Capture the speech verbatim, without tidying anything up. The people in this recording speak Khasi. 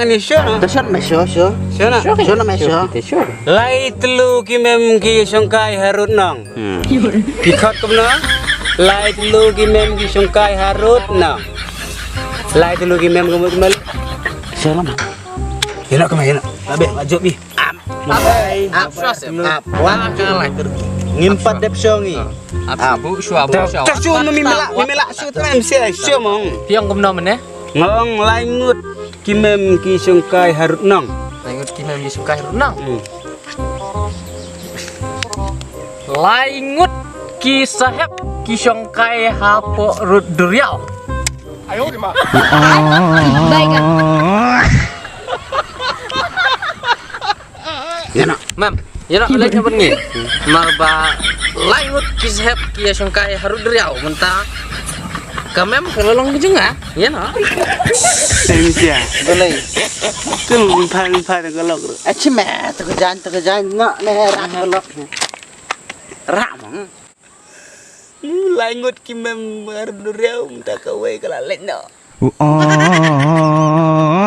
Ani sure na. Te sure me sure sure. Sure na. Sure na me sure. Te sure. Lai tyllu ki mem ki shongkai harud nong. Hmm. Ki khot kumno? Lai tyllu ki mem ki shongkai harud nong. Lai tyllu ki mem kumno kumno. Sure na. Ina kumno ina. Tabe majok bi. Ap. Ap. Ap. Ap. Ap. Ap. Ngim pat dep shong i. Ap. Ap. Bu shwa bu shwa. Ta shu mi mela mi mela shu tu em sia shu mong. Piang kumno mene? Ngong lai ngut ki mem ki shongkai harud nong. Lai ngut ki mem ki shongkai harud nong. Hmm. Lai ngut ki sahep ki shongkai hapoh rud duriau. Baik. Ïa na. Mem, ïa na leit na ban ngi. Mar ba lai ngut ki sahep ki ïa shongkai harud duriau mynta. Ka mem ka la long ka jong nga. Ïa na. Em sia. Balei? Tul phan phan ka lok. Achi me, to ka jan to ka jan nga ne ra ka lok. Ra mong. Lai ngut ki mem harud duriau mynta kawei ka la leit noh.